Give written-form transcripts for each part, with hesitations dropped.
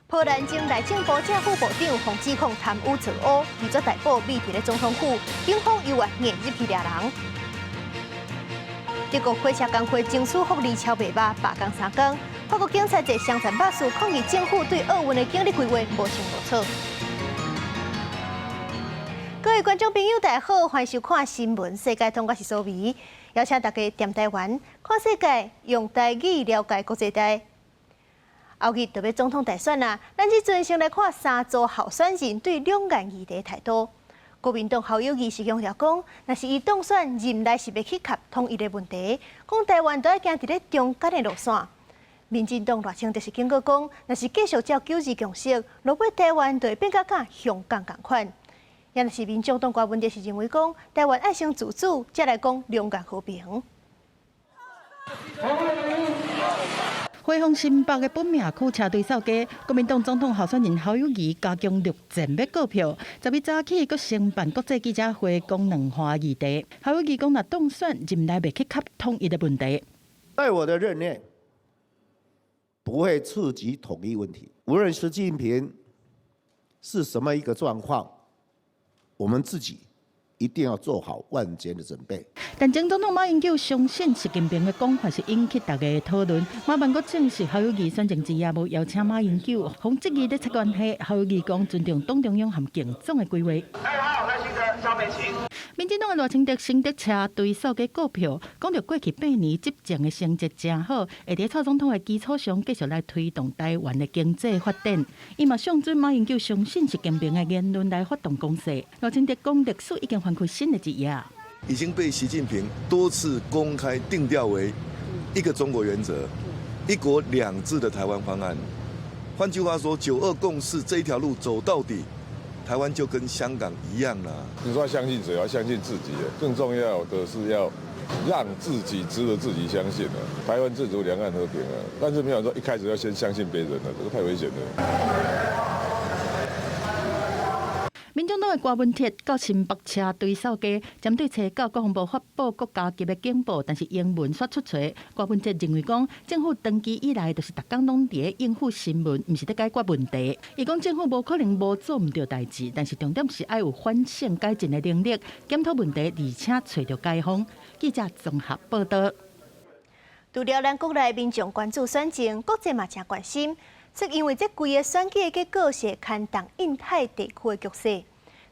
波蘭前內政部正副部長予指控貪污錯烏，拒絕逮捕，匿佇咧總統府，警方猶原硬入去掠人。德國火車工會爭取福利超袂歹，罷工3工。法國警察坐雙層巴士抗議政府對奧運的警力規劃無清無楚。各位觀眾朋友，大家好，歡迎收看新聞世界通，我是蘇眉，邀請大家踮台灣看世界，用台語了解國際大。後日就欲總統大選啦，咱這陣先來看三組候選人對兩岸議題態度。國民黨侯友宜是強調講，若是伊當選任內是袂去磕統一的問題，講台灣都愛行佇咧中間的路線。民進黨賴清德是警告講，若是繼續照九二共識，落尾台灣就會變甲佮香港仝款。也若是民眾黨郭文哲是認為講，台灣愛先自主，才來講兩岸和平。回訪新北的本命區車隊掃街，國民黨總統候選人侯友宜加強陸戰欲告票，10日早起閣先辦國際記者會，講兩岸議題。侯友宜講，若當選任內袂去磕統一的問題。在我的任內，不會觸及統一問題。無論習近平是什麼一個狀況，我們自己一定要做好萬全的準備。但前總統馬英九相信習近平的講法是引起大家的討論。馬辦閣證實侯友宜選前之夜無邀請馬英九，予質疑咧切關係。侯友宜講尊重黨中央和競總的規劃。2號賴清德、蕭美琴。民進黨的賴清德先佇車隊掃街告票，講著過去8年執政的成績誠好，會佇蔡總統的基礎上繼續來推動台灣的經濟發展。伊嘛上準馬英九相信習近平的言論來發動攻勢。賴清德講歷史已經翻開新的一頁，已經被習近平多次公開定調為一個中國原則、一國兩制的台灣方案。換句話說，九二共識這一條路走到底，台灣就跟香港一樣啦。你說要相信誰？要相信自己。更重要的是要讓自己值得自己相信啊！台灣自主，兩岸和平啊！但是沒有說一開始要先相信別人了，這個太危險了。民眾黨的郭文鐵到新北車隊掃街，針對初九國防部發布國家級的警報，但是英文煞出錯。郭文鐵認為講，政府長期以來就是逐工攏佇咧應付新聞，毋是咧解決問題。伊講政府無可能無做毋著代誌，但是重點是愛有反省改進的能力，檢討問題，而且揣著解方。記者綜合報道。除了咱國內民眾關注選情，國際嘛誠關心。是因為這規个選舉的結果是會牽動印太地區的局勢，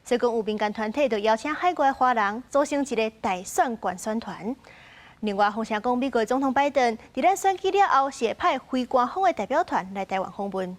所以講有民間團體就邀請海外華人組成一個大選觀選團。另外，風聲講美國總統拜登佇咱選舉了後，是會派非官方的代表團來台灣訪問。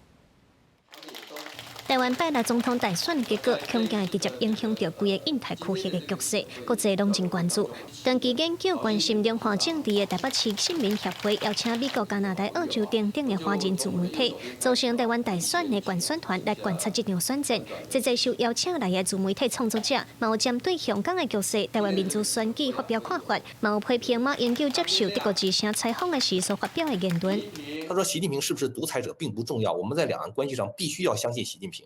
台灣拜六總統大選的結果，恐驚會直接影響著規个印太區域的局勢，國際攏真關注。長期研究關心兩岸政治的台北市新民協會邀請美國、加拿大、澳洲等等的華人自媒體，組成台灣大選的觀選團來觀察這場選戰。這濟受邀請來的自媒體創作者，嘛有針對香港的局勢、台灣民主選舉發表看法，嘛有批評馬英九接受德國之聲採訪的時所發表的言論。他說：習近平是不是獨裁者並不重要，我們在兩岸關係上必須要相信習近平。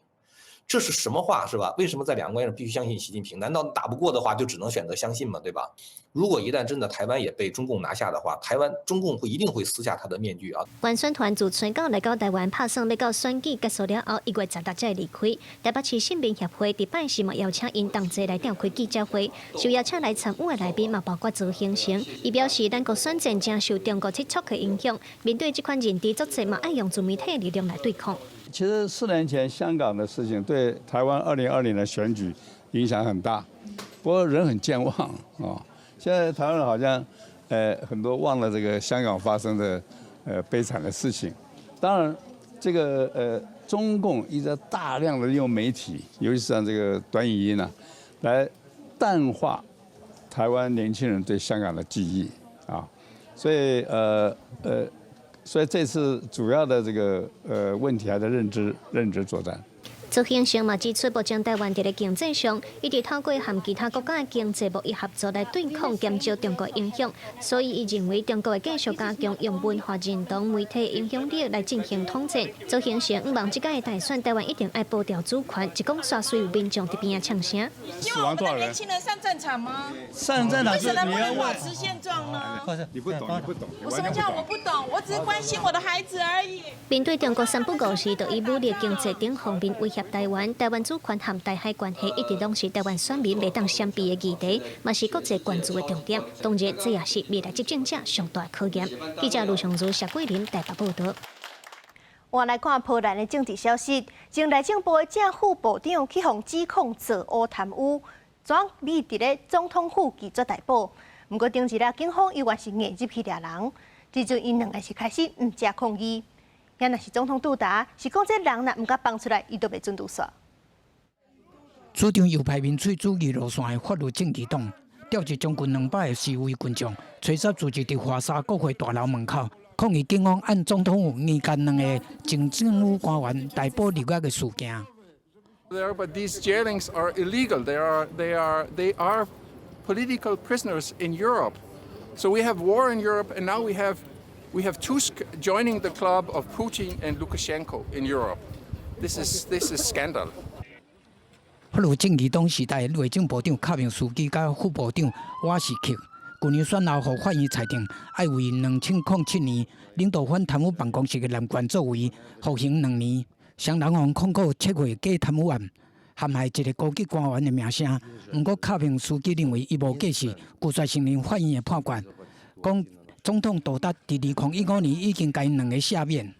這是什麼話是吧？為什麼在兩岸關係上必須相信習近平？難道打不過的話就只能選擇相信嗎？對吧？如果一旦真的台灣也被中共拿下的話，台灣中共會一定會撕下他的面具啊！觀選團自春九來到台灣，拍算欲到選舉結束了後，1月16才會離開。台北市新民協會佇拜四嘛邀請𪜶同齊來召開記者會，受邀請來參與的來賓嘛包括曹興誠。伊表示，咱國選戰誠受中國切磋的影響，面對這款認知作戰嘛，愛用自媒體的力量來對抗。其實4年前香港的事情對台灣2020的選舉影響很大，不過人很健忘啊。現在台灣人好像，很多忘了這個香港發生的，悲慘的事情。當然，這個中共一直大量的用媒體，尤其是像這個短影音啊，來淡化台灣年輕人對香港的記憶啊。所以這次主要的這個問題還在認知作戰。鄒幸成嘛指出，目前台灣佇咧經濟上，一直透過和其他國家的經濟貿易合作來對抗減少中國影響，所以伊認為中國會繼續加強用文化認同、媒體影響力來進行統戰。鄒幸成望這屆大選，台灣一定愛保著主權，一講煞隨有民眾佇邊仔嗆聲。希望我們的年輕人上戰場嗎？上戰場。為什麼不能保持現狀呢？你不懂，你不懂。我什麼叫我不懂？我只是關心我的孩子而已。面對中國三不五時就以武力經濟等方面威脅台灣，台灣主權和台海關係一直攏是台灣選民袂當閃避的議題，嘛是國際關注的重點。當然，這也是未來執政者上大考驗。記者盧尚如、謝桂林台北報導。我來看波蘭的政治消息，前內政部的正副部長去予指控做烏貪污，轉美佇咧總統府拒絕逮捕。毋過頂一日警方猶原是硬入去掠人，這陣𪜶兩个是開始毋食抗議。也若是總統杜達，是講這人若毋共放出來，伊就袂准拄煞。主張右派民粹主義路線的法律正義黨，召集將近200个示威群眾，初十聚集佇華沙國會大樓門口，抗議警方按總統府硬監兩个前政府官員逮捕入獄的事件。 But these jailings are illegal. They are political prisoners in Europe. So we have war in Europe, and now we have Tusk joining the club of Putin and Lukashenko in Europe. This is scandal. 法律正義黨時代內政部長卡明斯基佮副部長瓦什克，舊年選後予法院裁定，愛為2007年領導反貪污辦公室的濫權作為服刑2年。雙人予控告策劃假貪污案，陷害一个高級官員的名聲。毋過卡明斯基認為伊無過失，拒絕承認法院的判決，講總統杜達佇2015年已經共𪜶兩个赦免。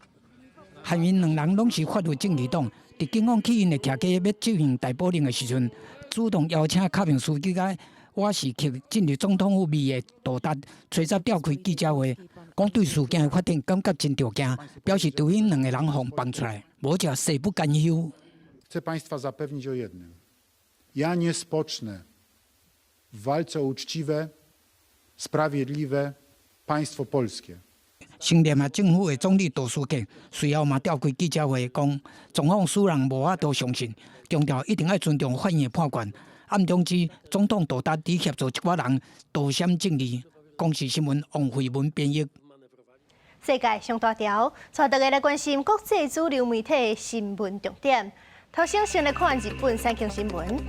嫌𪜶兩人攏是法律正義黨，佇警方去𪜶的徛家欲執行逮捕令的時陣，主動邀請卡明斯基佮瓦什克進入總統府內的杜達，初十召開記者會，講對事件的發展感覺真著驚，表示除非兩个人予放出來，無則誓不甘休。 Chcę Państwa zapewnić o jednym. Ja nie spocznę w walce o uczciwe, sprawiedliwe państwo polskie. 新聯合政府的總理杜斯克隨後嘛召開記者會，講狀況使人無法度相信，強調一定愛尊重法院的判決。暗中指總統杜達佇協助一寡人躲閃正義。公視新聞王慧文編譯。世界上大條，帶大家來關心國際主流媒體的新聞重點。頭先先來看日本產經新聞。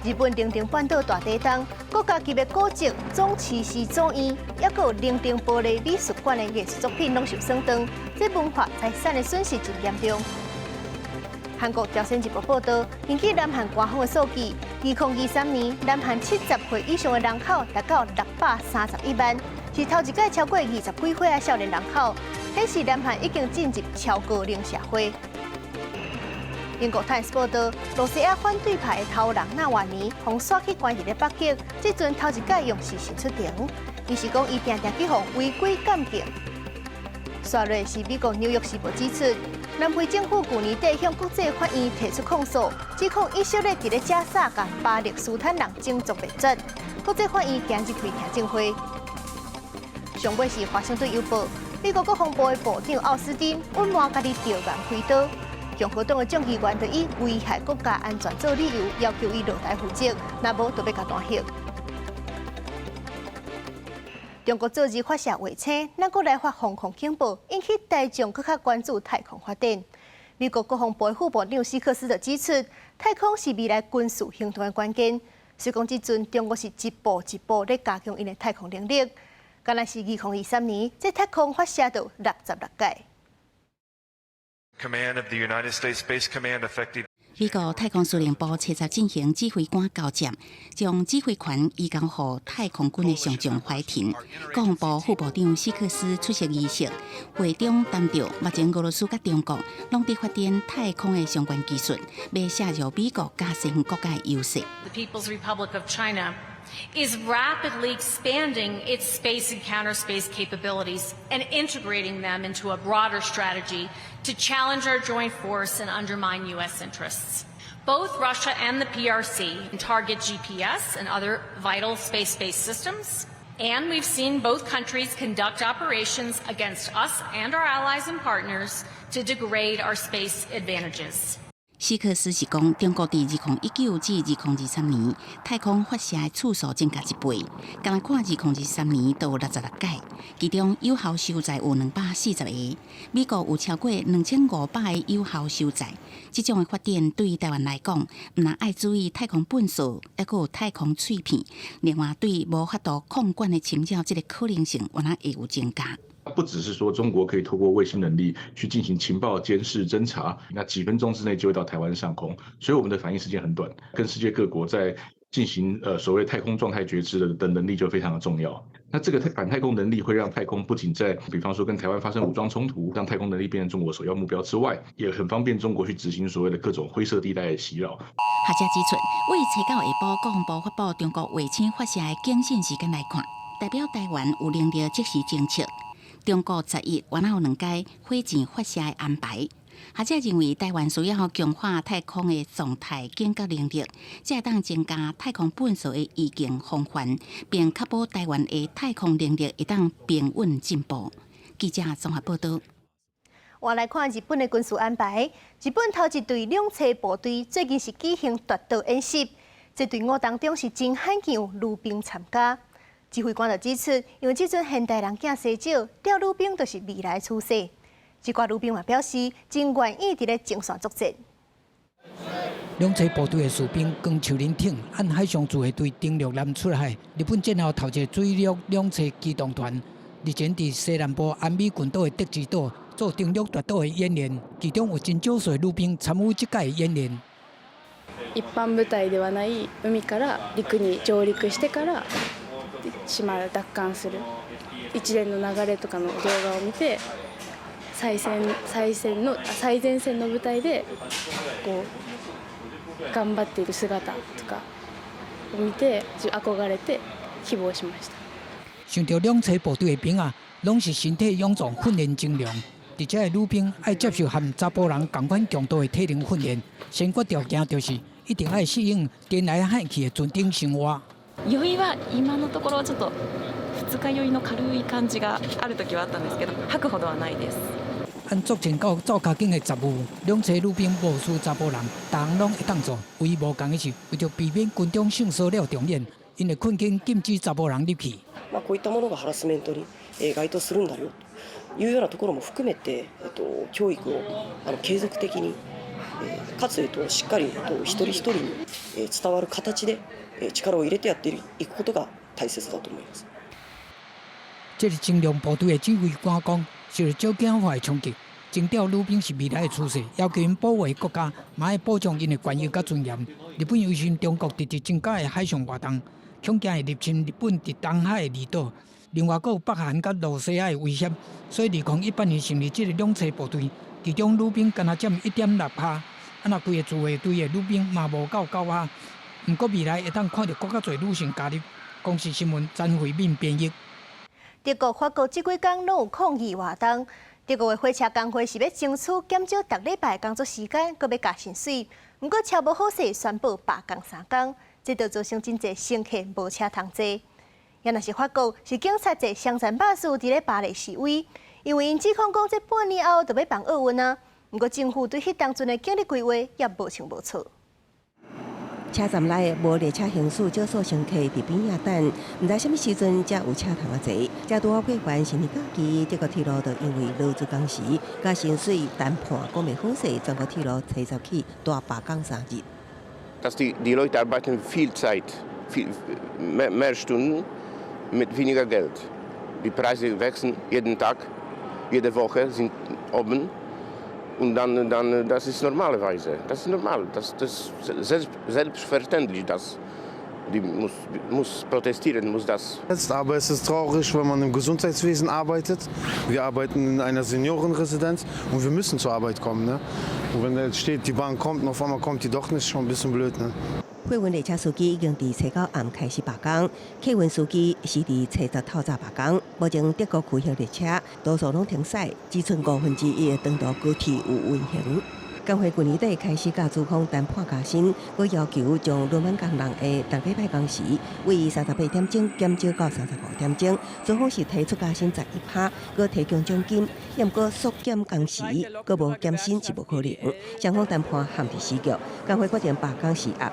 日本能登半島大地震，國家級的古蹟總池寺祖院，抑閣有能登玻璃美術館的藝術作品攏受損斷，這文化財產的損失真嚴重。韓國朝鮮日報報導，根據南韓官方的數據，2023年南韓70歲以上的人口達到631萬，是頭一擺超過20幾歲的少年人口，顯示南韓已經進入超高齡社會。英國《泰晤士報》報導，露西亞反對派的頭人納瓦尼，予鎖去關佇咧北極，這陣頭一擺用視訊出庭，伊是講伊定定去予違規監禁。煞落是美國紐約時報指出，南非政府舊年底向國際法院提出控訴，指控以色列佇咧加薩共巴勒斯坦人種族滅絕。國際法院今日開聽證會。上尾是華盛頓郵報，美國國防部的部長奧斯汀隱瞞家己著癌開刀。共和黨的眾議員就以危害國家安全做理由，要求伊落台負責，若無就欲共彈劾。中國昨日發射衛星，咱閣來發防空警報，引起大眾閣較關注太空發展。美國國防部副部長希克斯就指出，太空是未來軍事行動的關鍵。雖講這陣中國是一步一步咧加強𪜶的太空能力，敢若是2023年，這太空發射就66屆。 Command of the United States Space Command effective. 美國太空司令部七十進行指揮官交接，將指揮權移交予太空軍的上將懷廷。國防部副部長希克斯出席儀式，會中談到目前俄羅斯佮中國攏佇發展太空的相關技術，欲削弱美國佮西方國家的優勢。 The People's Republic of China is rapidly expanding its space and counter-space capabilities and integrating them into a broader strategy to challenge our joint force and undermine U.S. interests. Both Russia and the PRC target GPS and other vital space-based systems, and we've seen both countries conduct operations against us and our allies and partners to degrade our space advantages. 希克斯是講，中國佇2019至2023年太空發射的次數增加一倍，敢若看2023年就有66擺，其中有效收載有240個，美國有超過2500個有效收載。這種的發展對台灣來講，毋但愛注意太空糞掃，抑閣有太空碎片，另外對無法度控管的侵擾，這个可能性，原來會有增加。不只是說中國可以透過衛星能力去進行情報監視偵查，那幾分鐘之內就會到台灣上空，所以我們的反應時間很短，跟世界各國在進行所謂太空狀態覺知的能力就非常的重要。那這個反太空能力會讓太空不僅在，比方說跟台灣發生武裝衝突，讓太空能力變成中國首要目標之外，也很方便中國去執行所謂的各種灰色地帶的襲擾。學者指出，為初九下晡國防部發布中國衛星發射的警訊時間來看，代表台灣有能力即時偵測。中國11原來有兩階火箭發射的安排。學者認為，台灣需要強化太空的狀態警覺能力，才會當增加太空糞掃的預警防範，並確保台灣的太空能力會當平穩進步。記者綜合報道。我來看日本的軍事安排。日本頭一隊兩棲部隊最近是舉行奪島演習，這隊伍當中是真罕見有女兵參加。指揮官就指出，因為這陣現代人囝生少，調女兵就是未來趨勢。這寡女兵嘛表示，真願意佇咧前線作戰。兩棲部隊的士兵扛手輪艇，按海上自衛隊登陸艦出海。日本戰後頭一个水陸兩棲機動團，日前佇西南部奄美群島的德之島做登陸奪島的演練，其中有真少數女兵參與這屆的演練。一般部隊ではない海から陸に上陸してから島を奪還する一連の流れとかの動画を見て、最先最先の最前線の部隊でこう頑張っている姿とかを見て憧れて希望しました。想著兩棲部隊的兵仔，攏是身體勇壯、訓練精良，而這个女兵愛接受和查埔人仝款強度的體能訓練，先決條件就是一定愛適應天來海去的船頂生活。酔いは今のところちょっと二日酔いの軽い感じがある時はあったんですけど、吐くほどはないです。按作戰到灶跤間的雜務，兩棲女兵無輸查埔人，逐項攏會當做。唯一無仝的是，為著避免軍中性騷擾重演，𪜶會困間禁止查埔人入去。まあこういったものがハラスメントに該当するんだよというようなところも含めて、教育を継続的に、かつしっかりと一人一人に伝わる形で力を入れてやっていくことが大切だと思います。這个精良部隊的指揮官講，受到少子化的衝擊，徵調女兵是未來的趨勢，要求𪜶保衛國家，嘛愛保障𪜶的權益佮尊嚴。日本憂心中國直直增加的海上活動，恐驚會入侵日本佇東海的離島。另外，閣有北韓佮露西亞的威脅，所以2018年成立這个兩棲部隊，其中女兵干焦佔1.6趴，啊若規个自衛隊的女兵嘛無夠9趴。毋過未來會當看著閣較濟女性加入。公視新聞詹慧敏編譯。德國、法國這幾工攏有抗議活動。德國的火車工會是欲爭取減少逐禮拜工作時間，閣欲加薪水。毋過車無好勢，宣布罷工3工，這就造成真濟乘客無車通坐。也若是法國，是警察坐雙層巴士佇咧巴黎示威，因為𪜶指控講這半年後就欲辦奧運啊。毋過政府對彼當陣的警力規劃也無清無楚。車站內無列車行駛，少數乘客佇邊仔等，毋知啥物時陣才有車通坐。這拄好過完新年假期，德國鐵路就因為勞資工時佮薪水談判講袂好勢，全國鐵路提早起大罷工3日。 Dass die Leute arbeiten viel Zeit, viel mehr Stunden mit weniger Geld. Die Preise wachsen jeden Tag, jede Woche sind oben. Und dann, das ist normalerweise, das ist normal, das ist selbstverständlich, dass die muss protestieren, muss das. Aber es ist traurig, wenn man im Gesundheitswesen arbeitet. Wir arbeiten in einer Seniorenresidenz und wir müssen zur Arbeit kommen. Ne? Und wenn da jetzt steht, die Bahn kommt und auf einmal kommt die doch nicht, schon ein bisschen blöd. Ne? 貨運列車司機已經佇初九暗開始罷工，客運司機是佇初十透早罷工。目前德國區域列車多數攏停駛，只剩1/5的長途高鐵有運行。工會舊年底開始佮資方談判加薪，閣要求將輪班工人的逐禮拜工時為38點鐘減少到35點鐘。資方是提出加薪11趴，閣提供獎金，毋過縮減工時，閣無減薪是無可能。雙方談判陷佇死局，工會決定罷工施壓。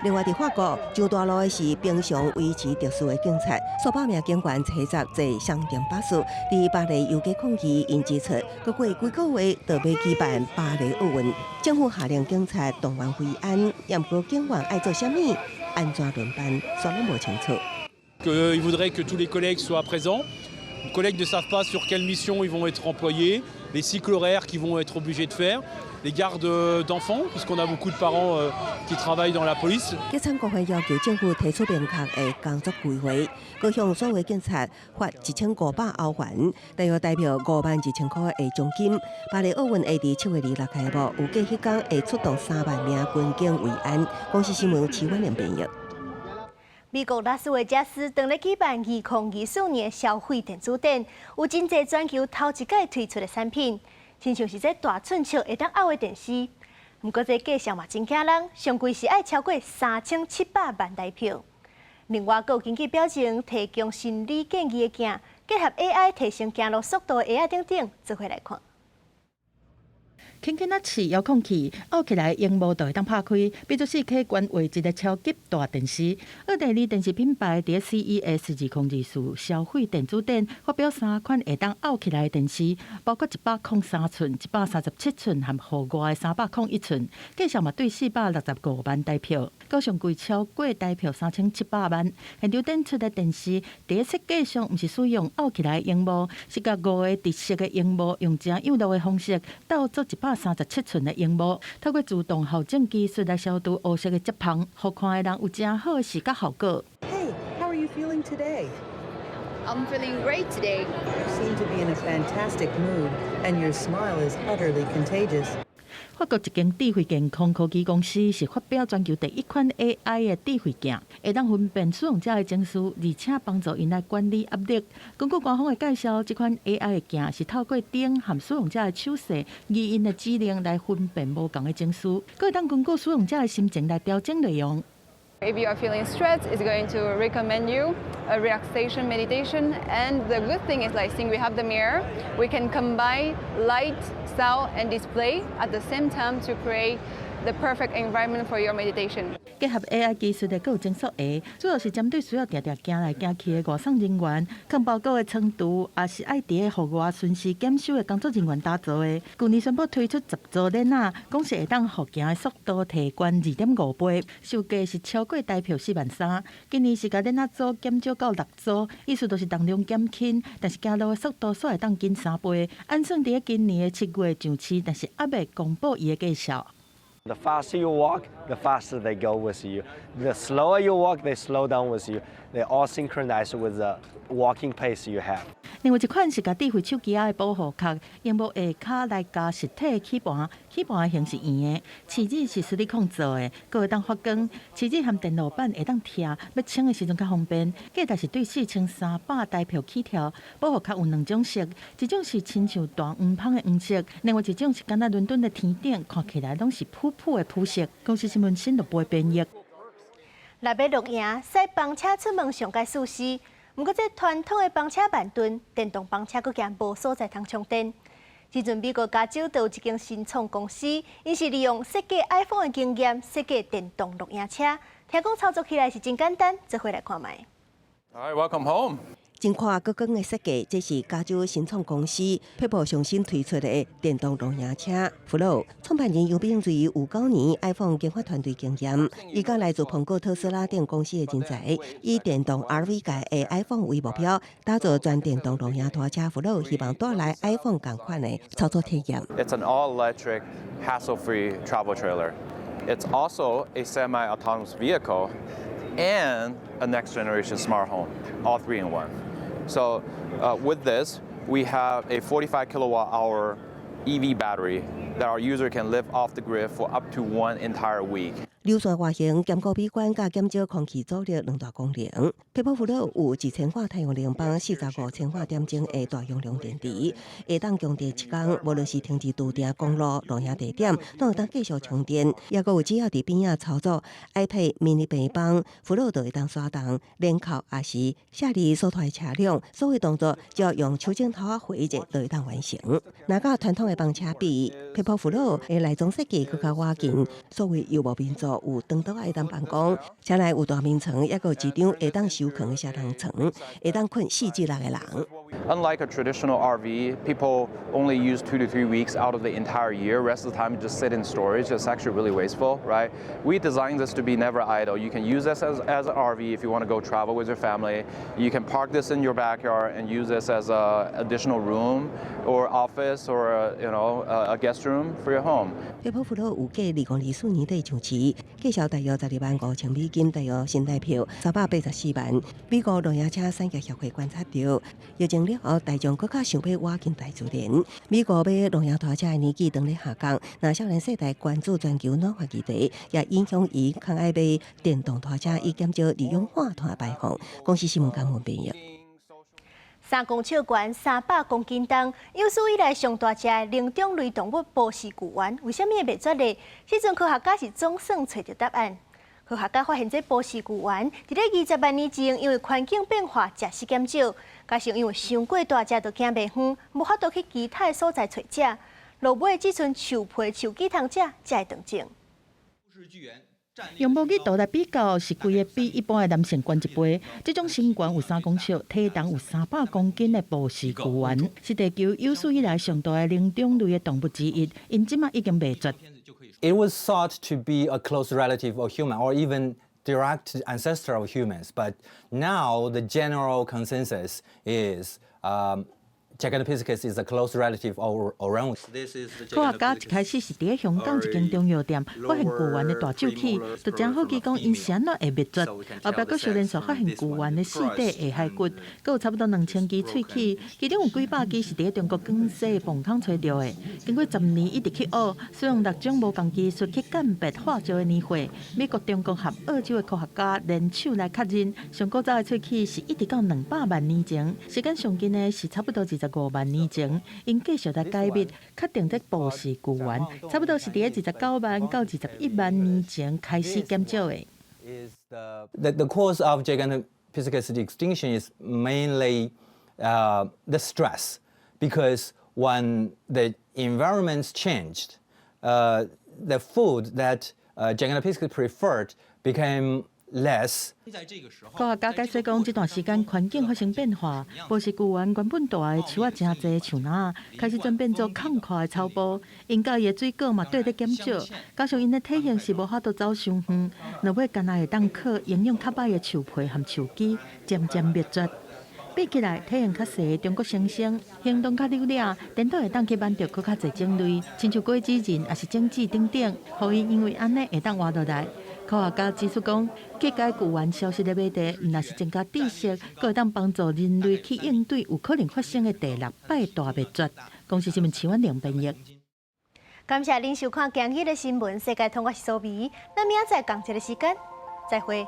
另外，佇法國上大路的是平常維持秩序的警察，數百名警員齊集坐雙層巴士，佇巴黎遊街抗議，𪜶指出，閣過幾個月就欲舉辦巴黎奧運，政府下令警察動員維安，毋過警員愛做啥物，按怎輪班，煞攏無清楚。 Il voudrait que tous les collègues soient présents. Les collègues ne savent pas sur quelle mission ils vont être employés, les cycles horaires qu'ils vont être obligés de faire, les gardes d'enfants, puisqu'on a beaucoup de parents qui travaillent dans la police. 激進國會要求政府提出明確的工作規劃，閣向所有警察發1500歐元，大約代表52,000塊的獎金。巴黎奧運會佇7月26開幕，預計彼工會出動3萬名軍警維安。公視新聞徐婉玲編譯。美國拉斯維加斯當咧舉辦2024年消費電子展，有真濟全球頭一擺推出的產品，親像是這大寸尺會當漚的電視。毋過這價數嘛真驚人，上貴是愛超過3700萬台票。另外，閣有根據表情提供心理建議的鏡，結合 AI 提升行路速度的鞋仔等等，做伙來看。輕輕仔試遙控器，漚起來螢幕就會當拍開，變做4K 高畫質的超級大電視。奧地利電視品牌佇 CES 2024消費電子展發表三款會當漚起來的電視，包括103寸、137寸和戶外的301寸，價數嘛對465萬台票，閣上貴超過台票3700萬。現場展出的電視，佇設計上毋是使用漚起來的螢幕，是共五个直色的螢幕用誠幼稚的方式鬥做137寸的螢幕，透過自動校正技術來消除烏色的接縫，予看的人有誠好的視覺效果。 Hey, how are you feeling today? I'm feeling great today. You seem to be in a fantastic mood, and your smile is utterly contagious. 法國一間智慧健康科技公司是發表全球第一款 AI 的智慧鏡，會當分辨使用者的情緒，而且幫助𪜶來管理壓力。根據官方的介紹，這款 AI 的鏡是透過燈和使用者的手勢、語音的指令來分辨無仝的情緒，閣會當根據使用者的心情來調整內容。 If you are feeling stressed, it's going to recommend you a relaxation meditation. And the good thing is, like, since we have the mirror, we can combine light, sound, and display at the same time to create the perfect environment for your meditation. 結合 AI 技術的閣有偵速鞋，主要是針對需要定定行來行去的外送人員、囥包裹的倉儲，抑是愛佇戶外巡視檢修的工作人員打造的。舊年宣布推出10組鏈仔，講是會當予行的速度提懸2.5倍，售價是超過台票4萬3。今年是共鏈仔組減少到六組，意思就是重量減輕，但是行路的速度煞會當緊3倍。按算佇今年的7月上市，但是猶未公布伊的價數。 The faster you walk, the faster they go with you. The slower you walk, they slow down with you. They all synchronize with the walking pace you have. 另外一款是共智慧手機仔的保護殼，螢幕下跤來加實體齒盤，齒盤的形是圓的，齒子是矽利康做的，閣會當發光，齒子和電路板會當拆，欲清的時陣較方便。價值是對4300台票起跳。保護殼有兩種色，一種是親像大黃蜂的黃色，另外一種是敢若倫敦的天頂，看起來攏是殕殕的殕色。公視新聞新錄播編譯。若欲露營，駛房車出門上蓋舒適。毋過，這傳統的房車慢鈍，電動房車閣驚無所在通充電。這陣美國加州就有一間新創公司，𪜶是利用設計 iPhone 的經驗設計電動露營車，聽講操作起來是真簡單，做伙來看覓。 All right, welcome home. 真闊閣廣的設計，這是加州新創公司 Pebble 上新推出的電動露營車 Flow。創辦人游秉睿有9年 iPhone 研發團隊經驗，伊佮來自蘋果、特斯拉等公司的人才，以電動 RV 界的 iPhone 為目標，打造全電動露營拖車 Flow，希望帶來 iPhone 仝款的操作體驗。 It's an all-electric, hassle-free travel trailer. It's also a semi-autonomous vehicle and a next-generation smart home, all three in one. So with this, we have a 45 kilowatt hour EV battery that our user can live off the grid for up to one entire week. 流線外形兼顧美觀，佮減少空氣阻力兩大功能。Pepper Flow 有1000瓦太陽能板，45千瓦點鐘的大容量電池，會當供電一工，無論是停佇駐定公路、露營地點，攏會當繼續充電。抑閣有只要佇邊仔操作 iPad mini 平板，Flow 就會當徙動、連扣，抑是卸離所拖車輛，所有動作只要用手指頭仔揮一下就會當完成。若佮傳統的房車比，Pepper Flow 的內裝設計閣較倚近，所謂遊牧民族有長桌會當辦公，車內有大眠床，抑閣有一張會當收囥的雙人床，會當睏四至六個人。 Unlike a traditional RV, people only use 2 to 3 weeks out of the entire year. Rest of the time, just sit in storage. It's actually really wasteful, right? We designed this to be never idle. You can use this as an RV if you want to go travel with your family. You can park this in your backyard and use this as an additional room or office or a, you know a guest room for your home. Pepper Flow 預計2024年底上市，價數大約12萬5千美金，大約新台幣384萬。美國露營車產業協會觀察到，疫情了後，大眾閣較想欲倚近大自然。美國買露營拖車的年紀當咧下降，若少年世代關注全球暖化議題，也影響𪜶較愛買電動拖車，以減少二氧化碳排放。公視新聞監文編譯。3公尺懸、300公斤重，有史以來上大隻的靈長類動物波氏巨猿，為啥物會滅絕呢？這陣科學家是總算揣著答案。科學家發現，這波氏巨猿佇咧20萬年前，因為環境變化，食食減少，加上因為傷過大隻，就行袂遠，無法度去其他的所在揣食，落尾只賰樹皮、樹枝通食，才會斷種。用模擬圖來比較，是規個比一般的男性懸一倍。這種身懸有3公尺、體重有300公斤的波氏巨猿，是地球有史以來上大的靈長類的動物之一。𪜶這馬已經滅絕。 It was thought to be a close relative of human or even direct ancestor of humans, but now the general consensus is Gigantopithecus is a close relative of orang. 科學家一開始是佇咧香港一間中藥店發現巨猿的大臼齒，就誠好奇講𪜶是按怎會滅絕。後壁閣小連續發現巨猿的四塊下頜骨，閣有差不多2000支喙齒，其中有幾百支是佇咧中國廣西鳳坑揣著的。經過10年一直去學，使用六種無仝技術去鑑別化石的年歲。美國、中國和澳洲的科學家聯手來確認，上古早的喙齒是一直到200萬年前，時間上近的是差不多25萬年前。𪜶繼續來解密，確定這波氏巨猿差不多是佇咧29萬到21萬年前開始減少的。 The cause of Gigantopithecus extinction is mainly the stress, because when the environments changed, the food that Gigantopithecus preferred became less. 科學家解釋講，這段時間環境發生變化，波氏巨猿原本蹛的樹仔誠濟樹林，開始轉變做空曠的草埔，𪜶佮意的水果嘛綴咧減少，加上𪜶的體型是無法度走傷遠，落尾干焦會當靠營養較䆀的樹皮和樹枝，漸漸滅絕。比起來，體型較細的中國猩猩行動較溜掠，顛倒會當去滿足閣較濟種類，親像果子仁抑是種子等等，予𪜶因為按呢會當活落來。科學家指出講，解開巨猿消失的謎題，毋但是增加知識，閣會當幫助人類去應對有可能發生的第六擺大滅絕。公視新聞徐婉玲編譯。感謝恁收看今日的新聞世界通，我是蘇美，咱明仔載仝一个時間，再會。